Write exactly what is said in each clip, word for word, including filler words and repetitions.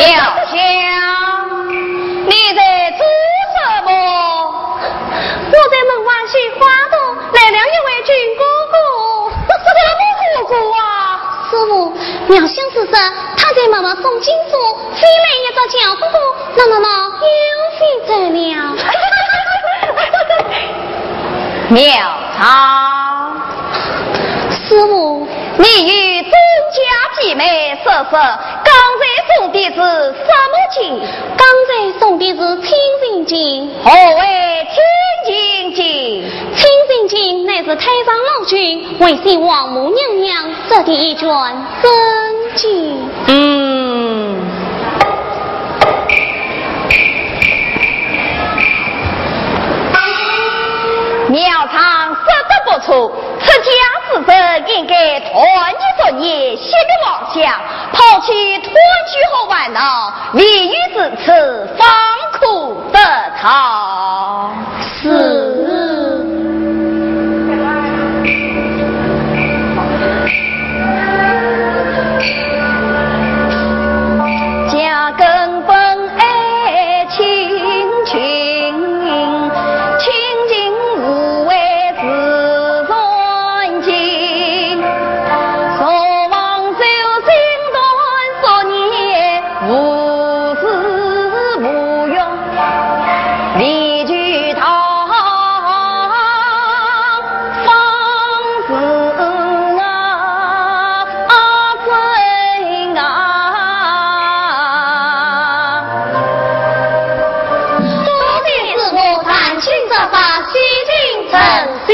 小香，你在做什么？我在门外绣花朵，来了一位俊哥哥。什么哥哥啊？师傅，妙香是说他在门外诵经书，飞来一只小哥哥，那么嘛，又飞走了。妙茶。师傅，你与周家姊妹说说，刚才诵的是什么经？刚才诵的是清净经。何谓清净经？清净经乃是太上老君为先王母娘娘说的一卷真经。嗯。妙茶说得不错， 出家之人应该断绝罪业，息灭妄想，抛弃贪求和烦恼，唯有如此方可得道。是。家根本爱清净， 清净无为自然净，昨往修行断作孽，无始无用，离聚道方是啊。 啊，真啊。多谢师父传经说法，悉听真心。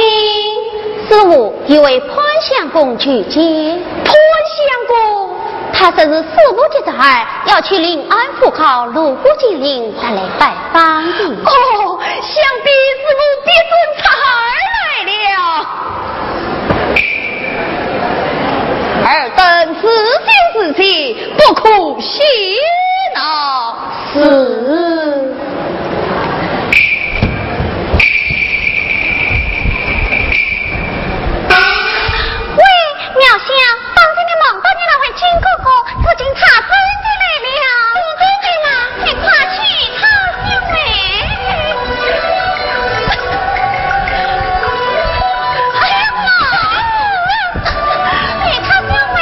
师父，有位潘相公求见。潘相公？他说是师父的侄儿，要去临安赴考，路过金陵，特来拜访的。哦，想必师父必是侄儿来了。 尔等自行自己，不可戏闹。是。喂，妙香，刚才你梦到你那位亲哥哥，如今他真的来了。真的吗？ 你快替他消灾。哎呀妈！替他消灾，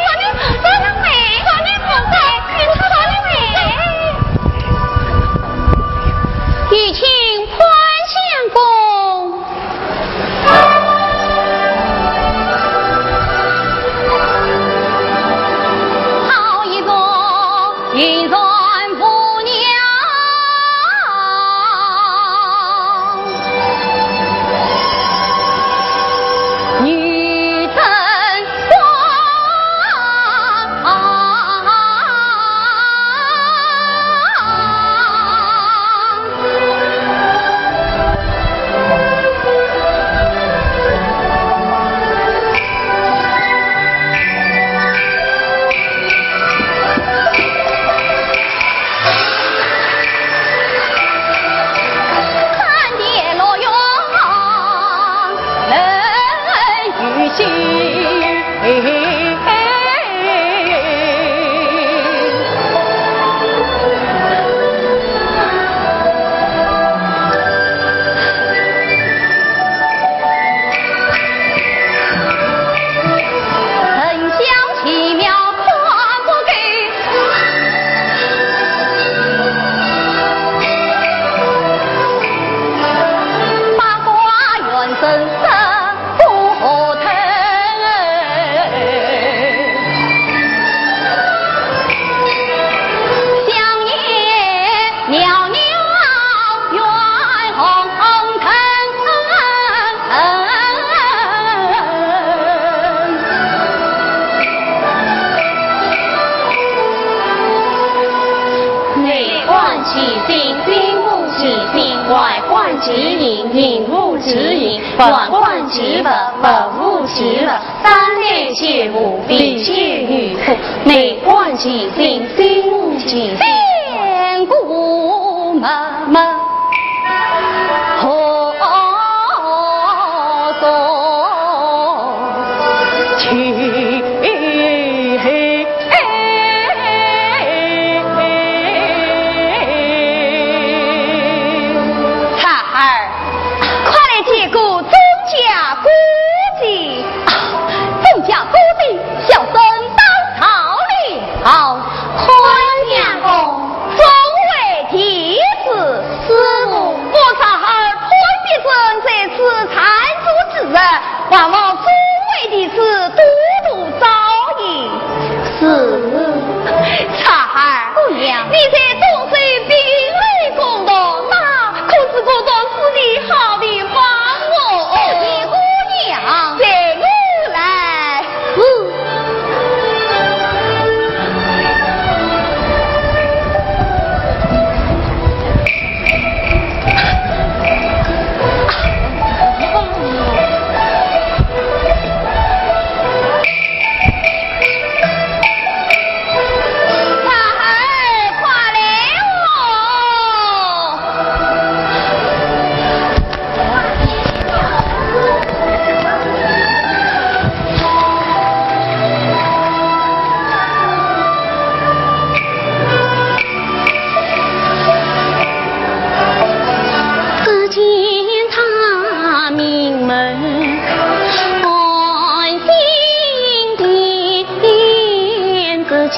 替他消灾，替他消灾。有请潘相公。 好一座银山姑娘，女贞光。 沉香其妙看不够，八卦元神色 不可吞。香叶袅袅远红腾。内观其心，心无其心；外观其形，形无其形。 万观其物，物无其物，三界皆无，唯见于空。内观其心，心无其心。见故默默，何所求？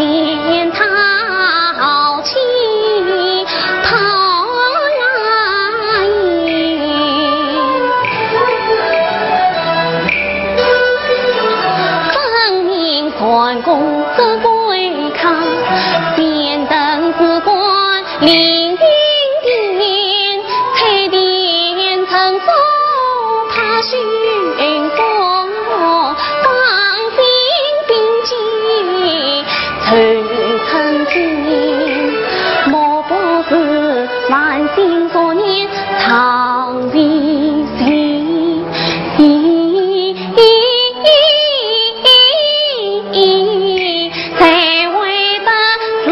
见他豪气抛然。分明关公不归康，先等子关 领兵丁，蔡田城中他巡抚，当今兵器凑成军，莫不是满心作孽常未尽。 才会得此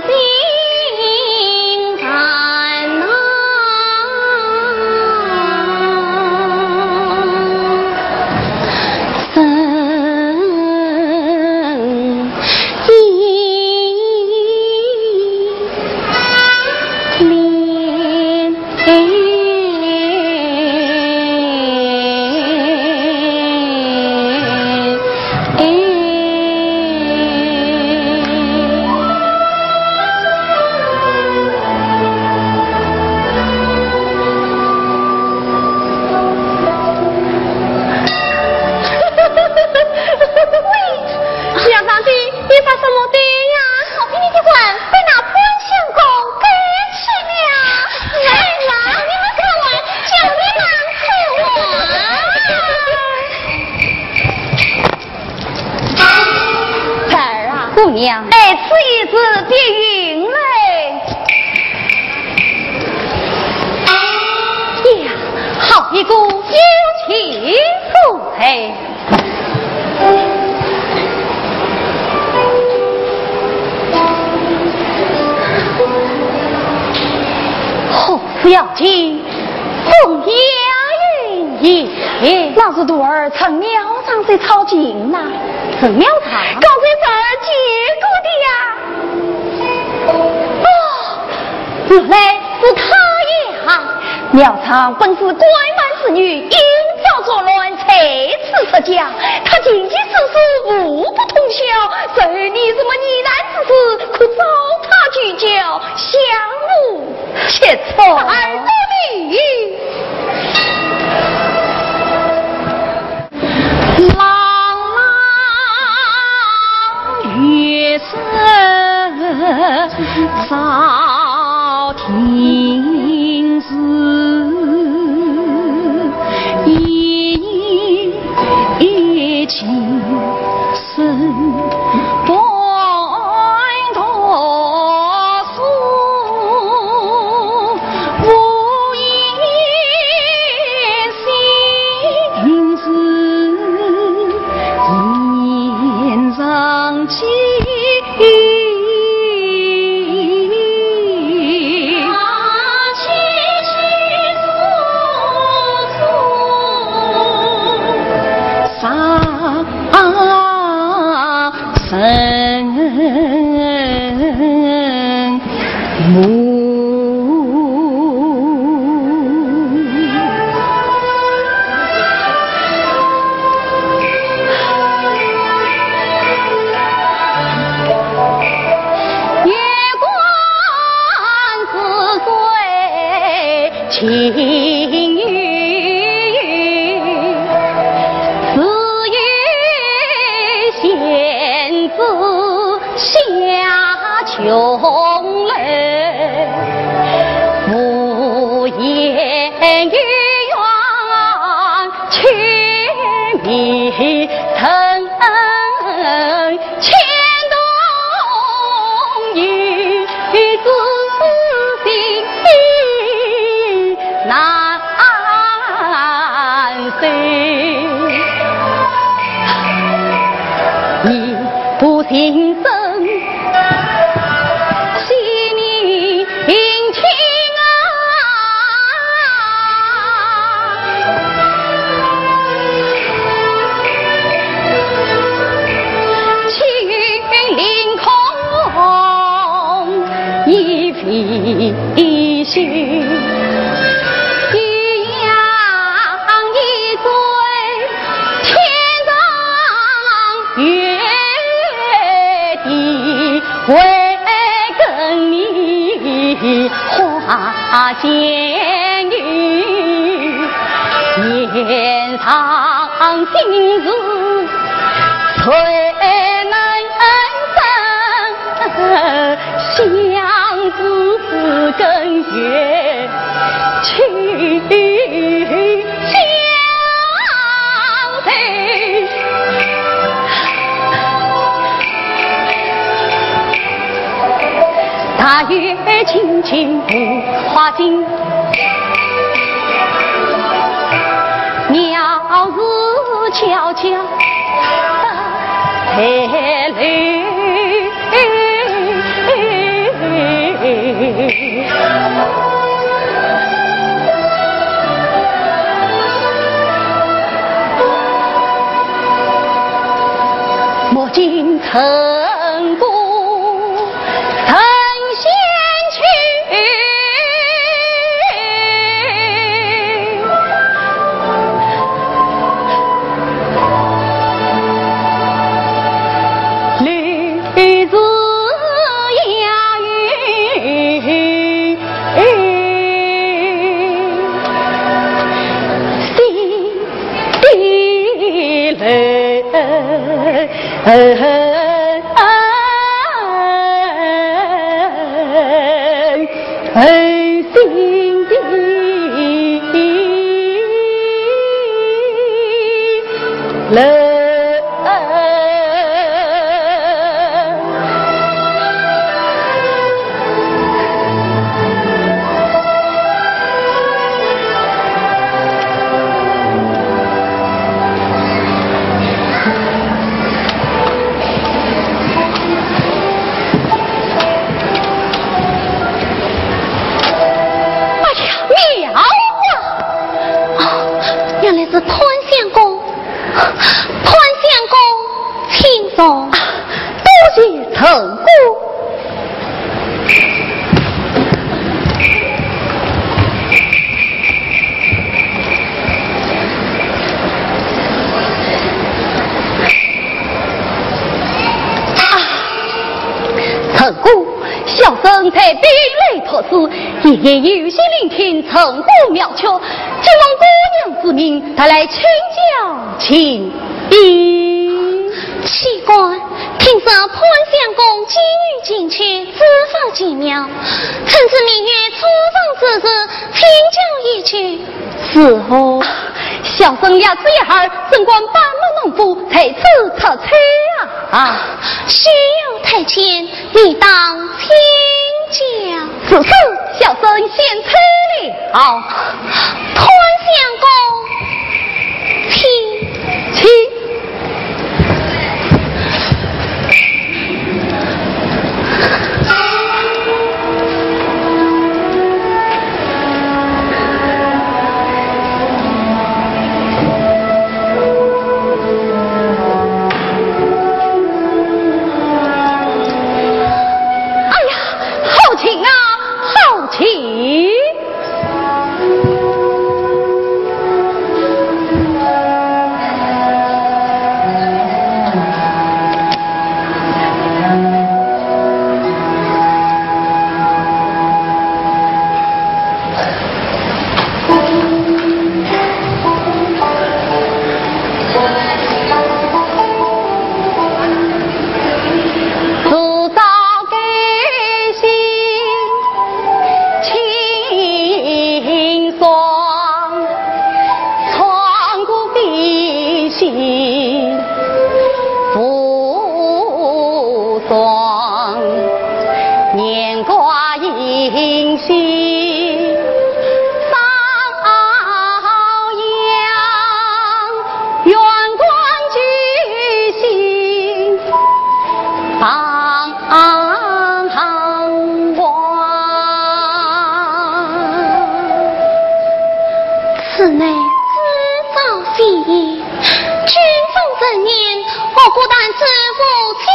情惨呐。生死连 喂，梁上帝，你发什么呆呀？好比你的官被那潘相公革去了。哎呀，你们看我，叫你们看我。侄儿啊，姑娘，哎，此一子别云来。呀，好一个有情父子。 何事要紧？总要有言。那是徒儿陈妙常在操琴呐。陈妙常？刚才侄儿见过的呀。哦， 原来是他呀！妙常本是官办之女，阴遭作乱，在此出家。他琴棋诗书无不通晓，谁理什么疑难之事，可找他去教，想无不错。儿不理。 朗朗月色照庭树，一夜情深半途。 无言心事，言长记。花间雨，年上今日谁能生？相知更绝去相随。 大雨倾倾无花径，鸟语悄悄在流。 莫惊春姑神仙去，绿树摇影。 心底冷，心底冷。 哎呀，妙啊！哦，原来是潘相公。 潘相公，请坐。啊，多谢陈姑。啊，陈姑，小生代表来托书，夜夜有心聆听陈姑妙曲， 既蒙姑娘之命，特来请教请益。岂敢，听说潘相公寄语近曲，字法奇妙，趁此明月初霜之时，请教一曲。是哦。啊，小生也是一孩儿，怎敢班门弄斧，在此出丑啊？啊，休要太谦， 理当请教。是，是，小生献丑了。好，潘相公，请。请。哎呀，好琴啊，好琴！ 自早开心清爽，穿过飞行无双，年过 银杏上扬，远观巨星傍望。此乃自早飞也，君奉圣言，何故弹此无情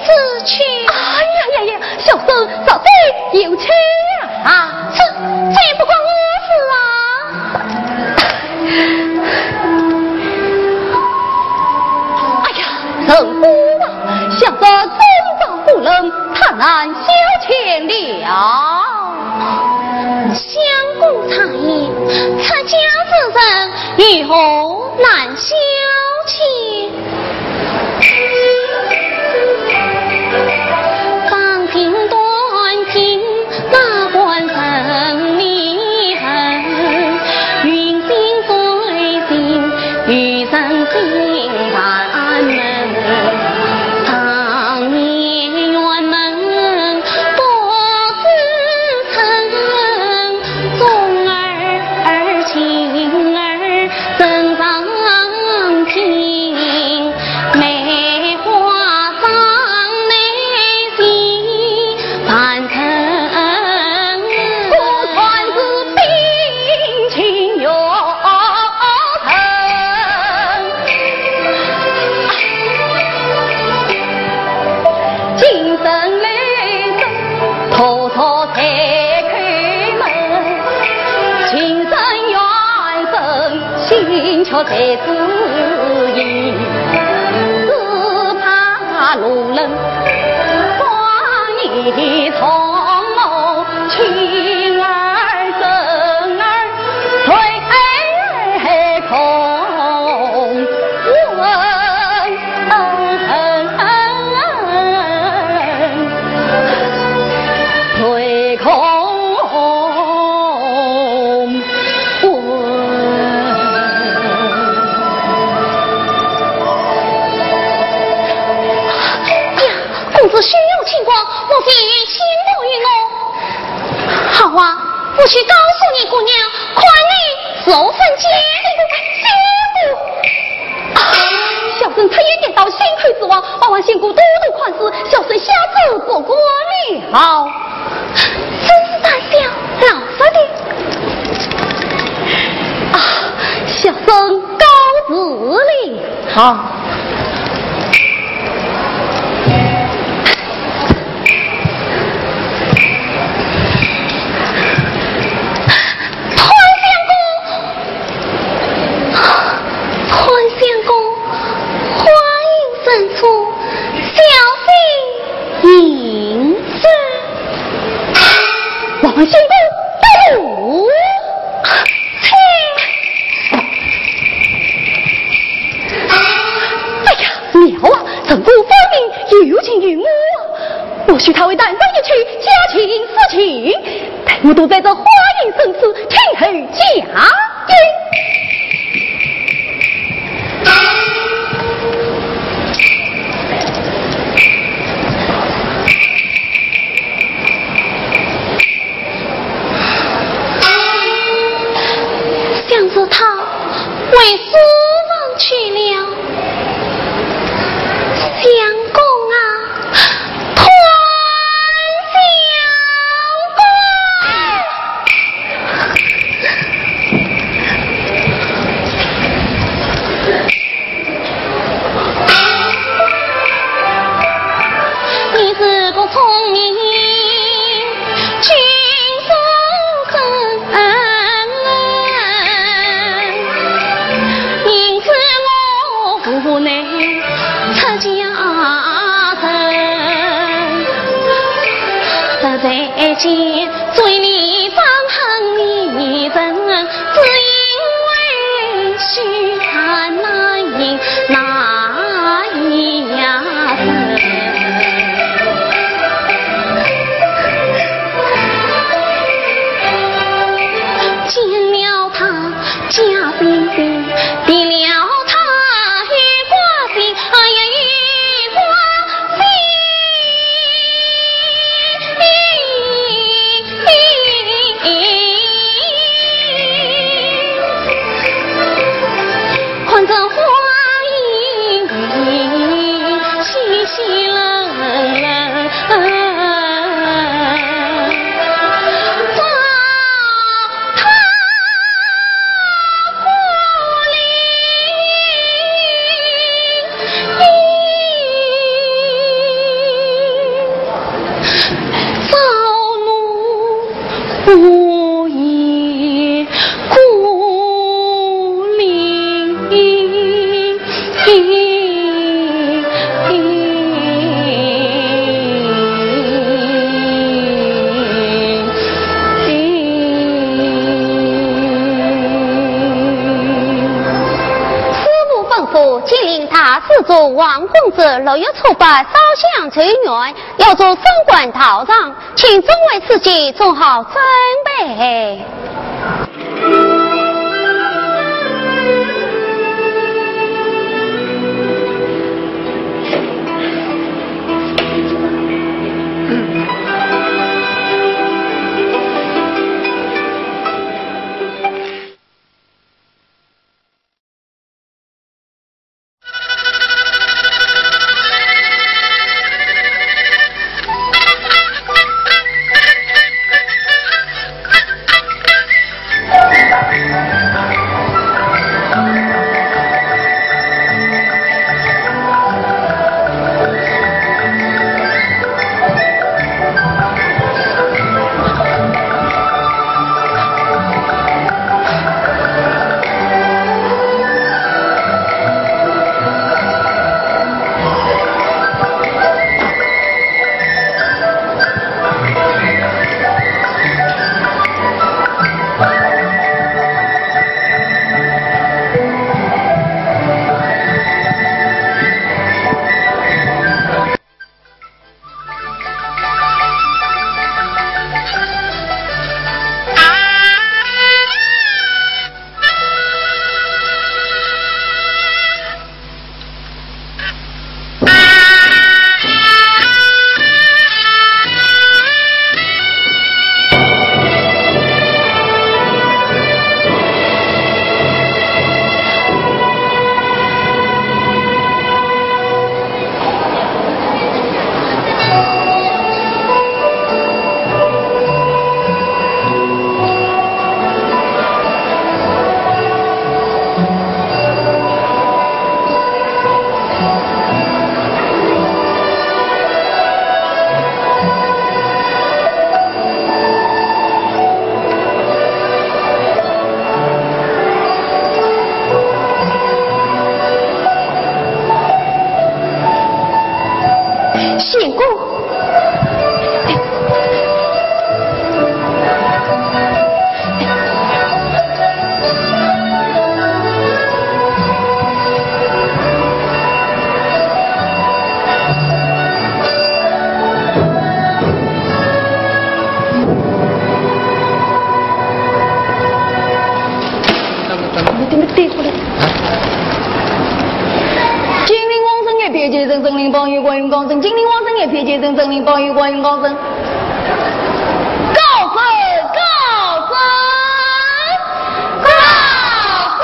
之曲？哎呀呀呀， 小生绝对有情呀！啊，这，这也不关我事啊！哎呀，陈姑啊，小生忠肝义胆，他难消遣了。有何难消遣？方卿端平哪管人面恨，云心随形，雨生心烦闷。常念辕门不知春， 钟儿儿琴儿声上听，梅花上най惜凡尘。孤船是冰清玉。 今生来生，徒徒才开门，情深缘深，心却在此意，只怕路冷，光阴从我情儿深儿 随空问，随空问。呀，公子胸有清光，莫非有心谋于我？ 好啊，我去告诉你姑娘，看你如何是好。啊，小生出言跌倒，心口之患，望仙姑多多宽恕，小生下次不敢了。真是胆小，老实的。啊，小生告辞了。 啊。潘相公，潘相公，花影深处，小生 迎接。王相公，带路。切！哎呀，妙啊！陈姑分明有情于我啊！或许她会淡然一去，假情实情，待我躲在这花影深处，听候佳音。 想着他回书房去了。相公啊， 潘相公。你是个聪明君子人，因此我无奈 出家人，实在见嘴里张恨你人，只因为虚寒难饮那一夜深。见了他 假心地，提了他一挂心，哎呀，一挂心。四周王公子六月初八烧香求愿，要做升官道场，请众位书记做好准备。 相公。 金陵王圣爷，别解生，真灵宝玉观音高升。金陵王圣爷，别解生，真灵宝玉观音高升。高升，高升，高升！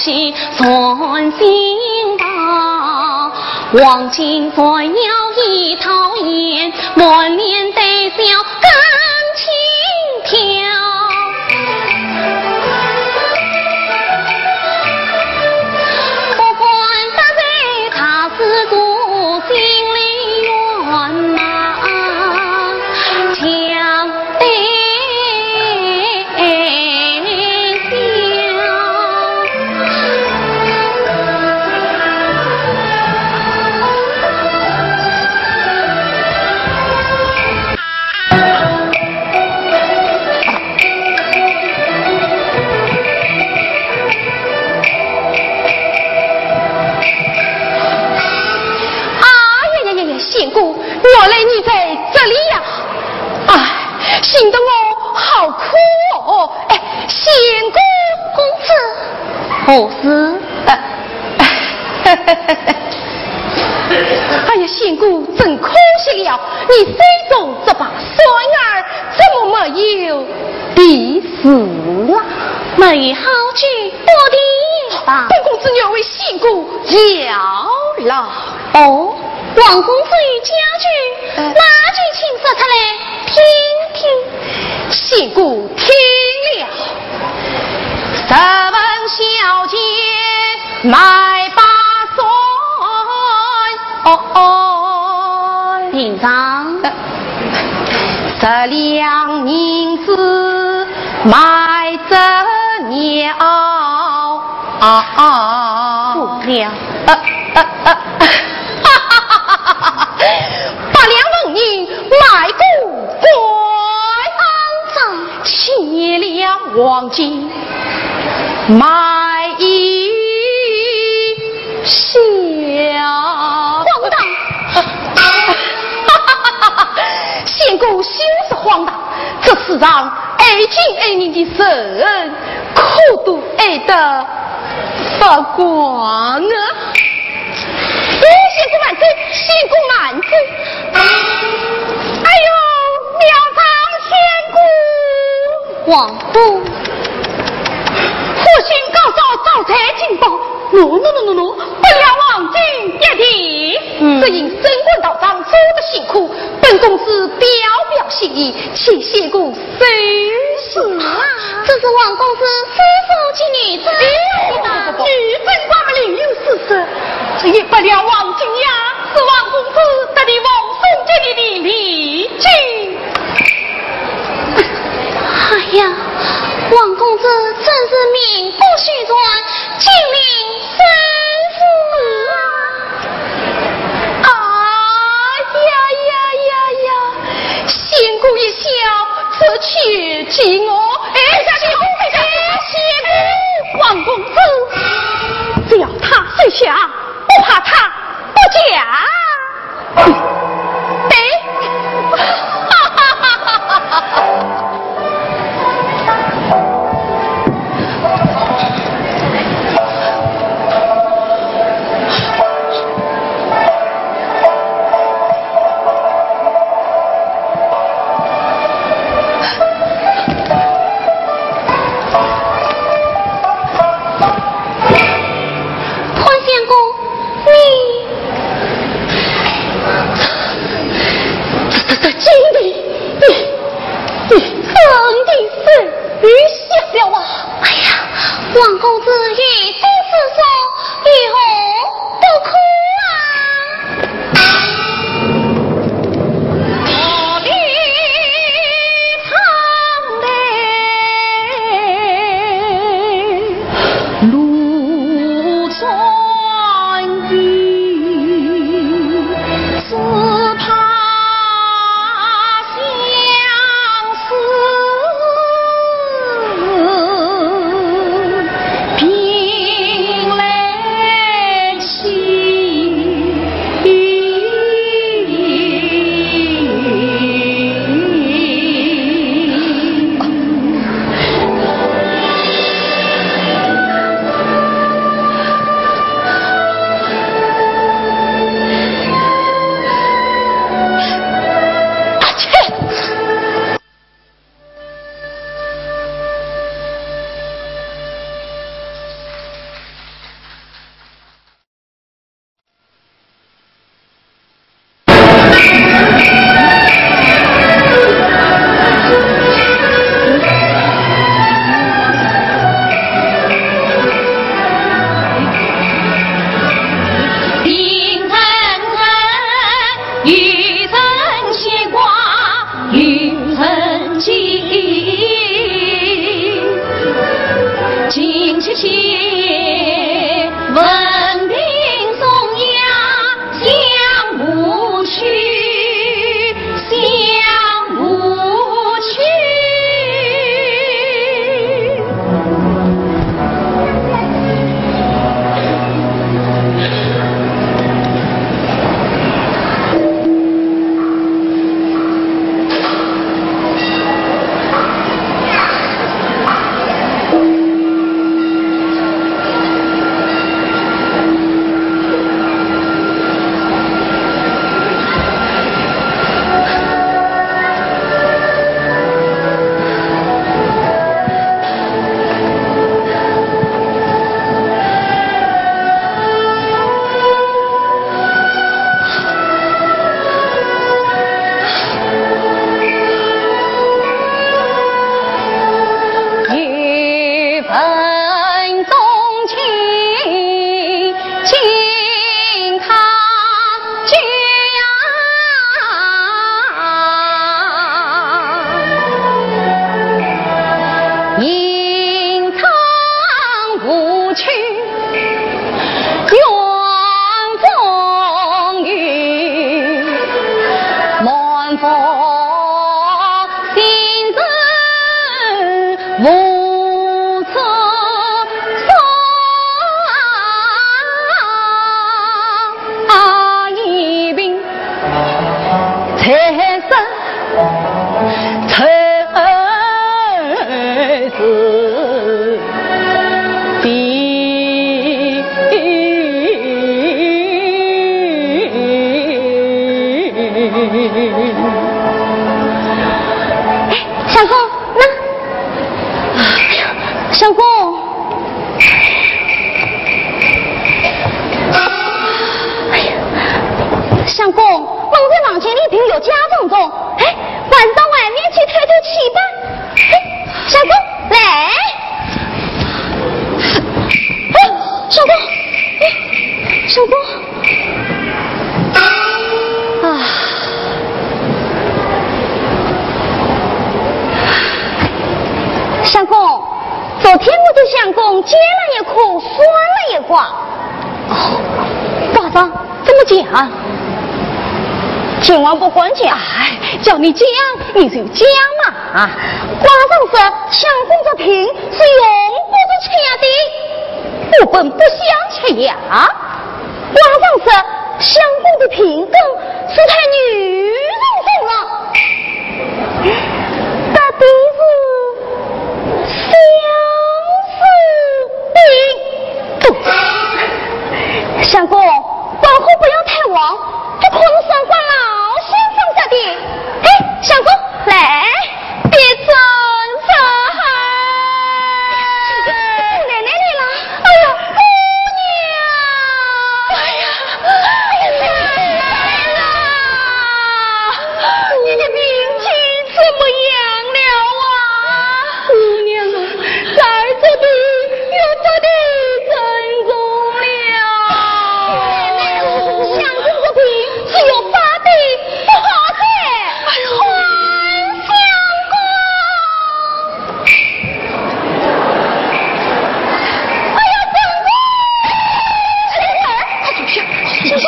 传心道，黄金环绕一套言，满脸带笑更轻佻。不管得罪他是个心里怨呐，强 哎呀呀呀呀，仙姑，原来你在这里呀！哎，寻得我好苦哦！哎，仙姑。公子。何事？哎呀，仙姑，真可惜了，你手中这把扇儿怎么没有 的事啦。没好句，不提吧。本公子愿为仙姑效劳。哦，王公子有佳句，呃。哪句？请说出来听听。仙姑听了。十分孝节，买把扇。哦哦。平常。 十两银子买只鸟。啊啊。不了。呃呃呃，八两纹银买个官。千两黄金买一 笑。荒唐！仙姑休说荒唐，这世上爱情爱人的人，可都爱得发光啊！哎，仙姑慢走，仙姑慢走！哎呦，庙上仙姑！ 王夫。火星高照，招财进宝，喏喏喏喏喏，八两黄金一钿。嗯。只因升官到账，做得辛苦，本公子表表心意，请仙姑收下。这是王公子私自给你的。哎，女贞观么另有私事，这一百两黄金呀，是王公子特地奉送给你的礼金。 哎呀，王公子真是名不虚传，金陵盛世啊！哎呀呀呀呀，仙姑一笑，这气急我。哎，仙姑，哎，仙姑，王公子，只要他收下，不怕他不嫁。 对。潘相公， 你，这文凭崇雅，相互取，相互取。 哎，相公，那，哎呀，相公。 哎呀，相公，我在房间里定有家中钟，哎，还是到外面去透透气吧。哎，相公，来。哎，相公，哎，相公。啊。相公， 昨天我的相公煎了一颗，算了一卦。哦，卦象怎么讲？秦王不敢讲。哎，叫你讲，你就讲嘛。啊，卦象说相公这病是永不治吃药的。我本不想吃药。 卦象说，相公的病根是在女人身上，到底是相思病。不，相公，卦象不要太旺，这可是算卦老先生说的。哎，相公，来。 别站着！奶奶来了！哎呀，姑娘！哎呀，哎呀，奶奶！你的病情怎么样了啊？姑娘啊，侄儿这病又发得真重了。奶奶，相公这病是越发的 不好哉！哎呦，相公！哎呀，相公！快坐下，快坐下。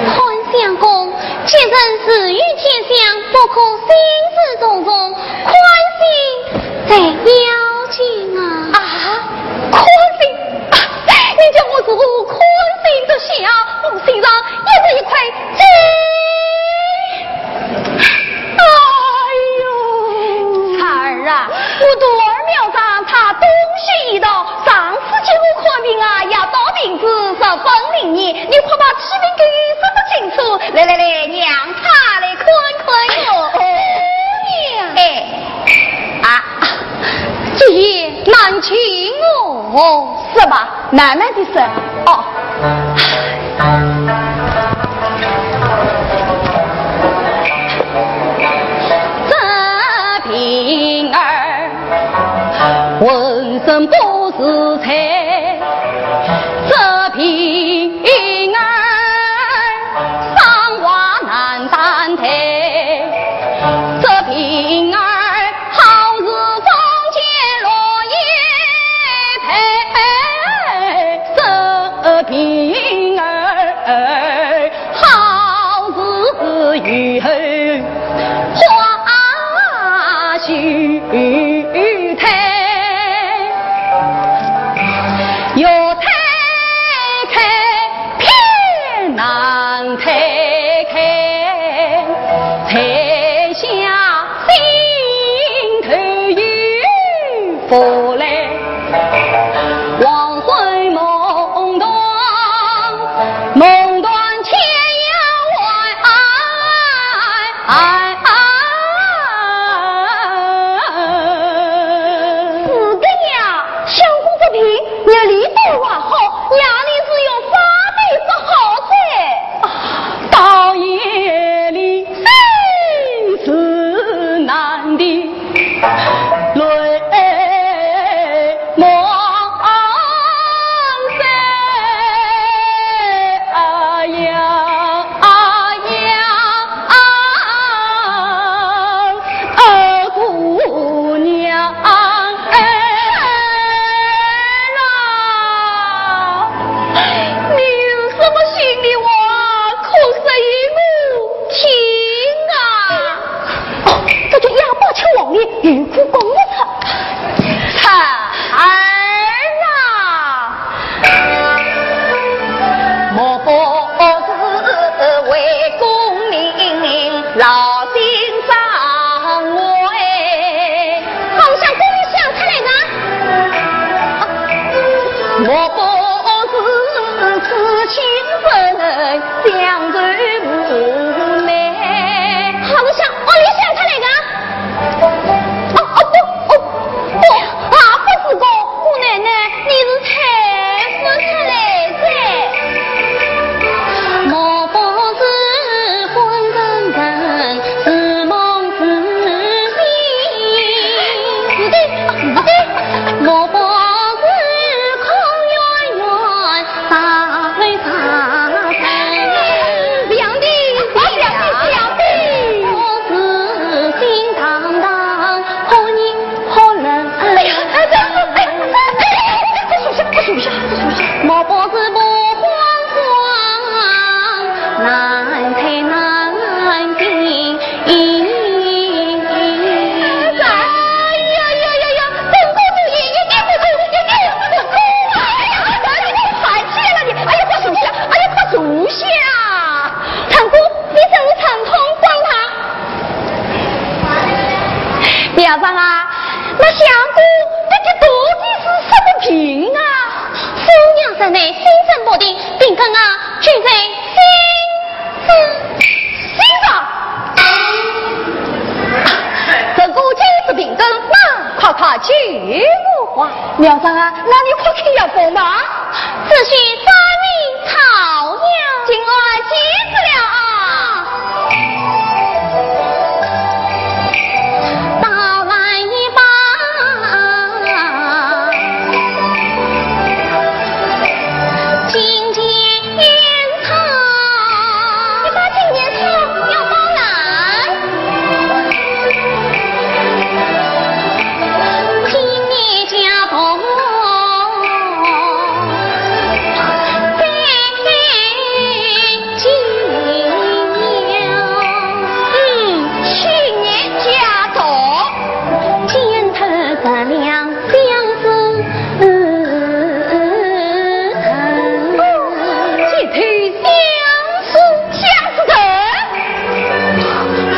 看相公，今日时雨天降，不可兴师动众，宽心 才要紧啊。啊，宽心？啊，你叫我如何宽心得下？我心上也是一块金。哎呦，婵儿啊，我徒儿苗商他东西一道，上次给我看病啊，药到病除，十分灵验，你快把体病给我说个清楚。来来来，让他来看看我。哎，姑娘。哎。 啊，这也难请我。是吧？慢慢地说。哦。这病儿浑身不自在，这病儿 生活难担待，这病儿好似风卷乱不来，黄昏梦断，梦断天涯外。是的呀，相公这病，日里倒还好，夜里是要发得不好哉。到夜里心事难定。 泪满襟。哎呀，哎呀，啊，姑娘，哎啦，你是什么心里话，可说与我听啊。 哦，这就哑巴吃黄连，有苦讲不出。孩儿啊，莫不是为功名劳心伤胃？好像功名想出来的。莫不是痴情人 相思无奈。好像屋里想出来的。哦，哦，不，哦，不，啊，不是个，姑奶奶，你是猜不出来的。莫不是昏沉沉，似梦似醒。是的，是的。莫不是空圆圆， 两地，两地，两地。哎呀，哎，这，哎，哎，哎，哎，这属下，这属下，这属下。莫不是不慌慌，难猜难定。 哎呀呀呀呀，真公主也，也，也不成，也，也不成功啊！哎呀，哎呀，你看起来了你，哎呀，快坐下，哎呀，快坐下。相公，你真是神通广大。表嫂啊，那相公他的到底是什么病啊？姑娘在内心神不定，病根啊，就在心 心上。这个就是病根，那快快救我吧。苗丈啊，那你快去呀，帮忙。只需三味草药。今晚记住了啊。到来一把。 金钱草。你把金钱草要包来。今年家童在 嗯，去年家中。肩头十两相思藤。哦，肩头相思相思藤。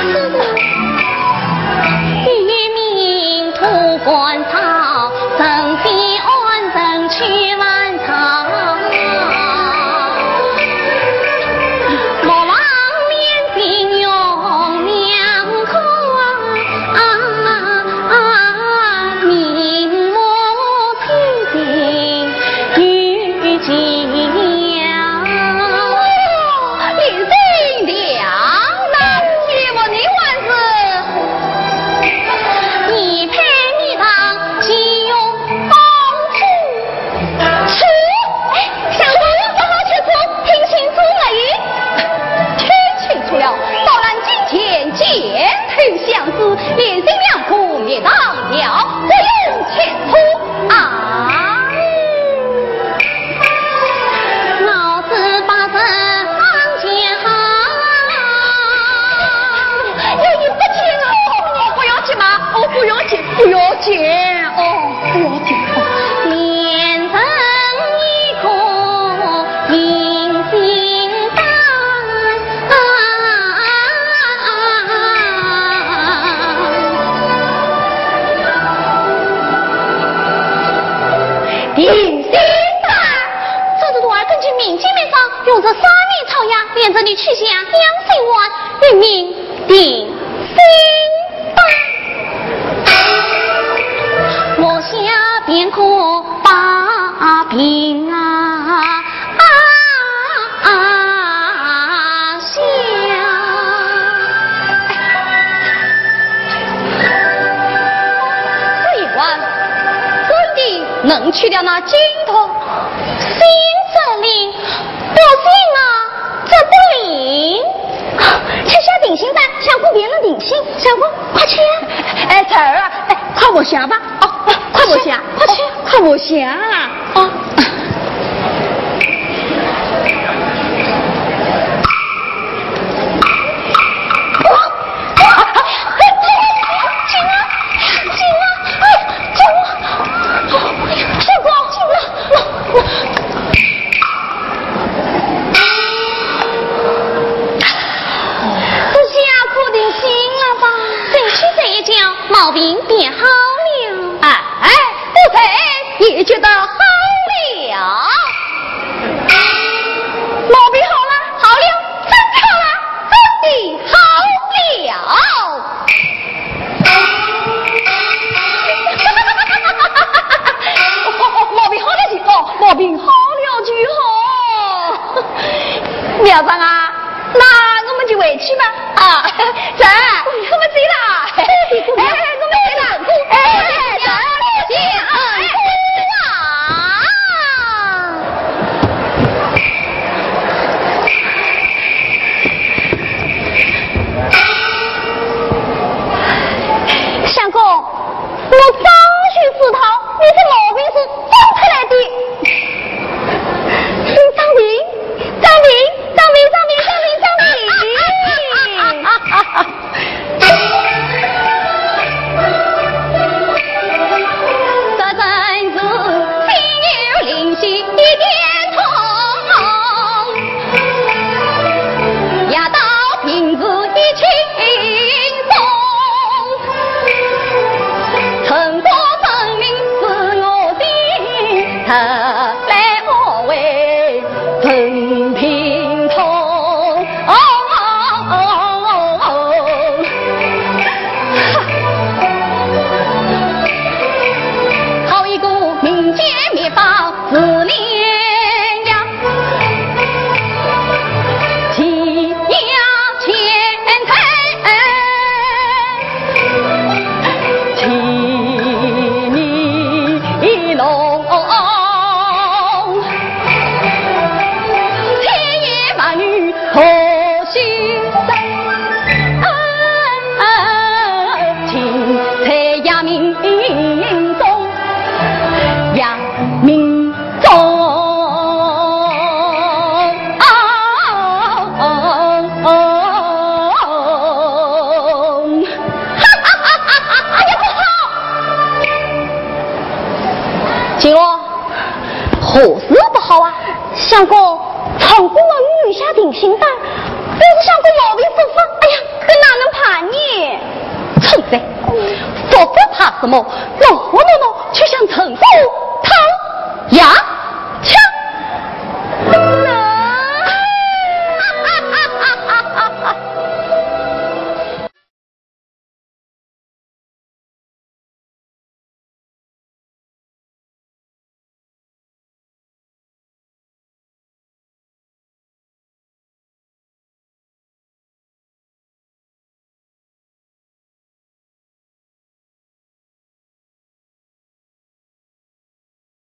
是的。 哦，林生亮，那你我你还是一派迷堂，岂有帮助？是，哎，相公，不好吃醋，听清楚没有？听清楚了，宝兰今天肩头相思，林生亮可蜜糖药，不用吃醋。 啊。老子把这行家。哎，你不听啊？哦，不要紧嘛，哦，不要紧，不要紧，哦，不要紧。哦。连成一个银心丹。定心丹。这是徒儿根据民间秘方，用这三味草药炼成的祛邪养心丸，原名定心丹。服下便可把病啊，啊，啊， 这一丸真的能去掉那经痛？心则灵，不心啊，则不灵。吃下定心丹，相公便能定心。相公，快去啊！哎，婵儿啊，哎，快服下吧。哦，快服下，快去，快服下。 啊！这下可定心了吧？这去这一觉，毛病便好了。哎，哎，不错， 也觉得好了。毛病好了，好了，真的好了，真的好了。毛病好了就好，毛病好了就好。苗丈啊， 那我们就回去吧。啊，走，我们走了。哎，我们走了。哎，走，走，走啊。相公， 我早就知道你这毛病是装出来的。张平，张平，张平，张平，张平，张平。这真是心有灵犀一点通，药到病除一轻松。 成功证明是我的，特来安慰陈平通。哦，哦，哦，哦，哦。好一个民间秘方 自怜呀，其呀千岁，其你弄，千言万语何须说？尽在药名中，药名 中。哎呀，不好！金娥，何事不好啊？相公，陈姑母留下定心丹，若是相公毛病复发，哎呀，可哪能办呢？畜生，复发怕什么？弄弄弄弄，去向陈姑讨药。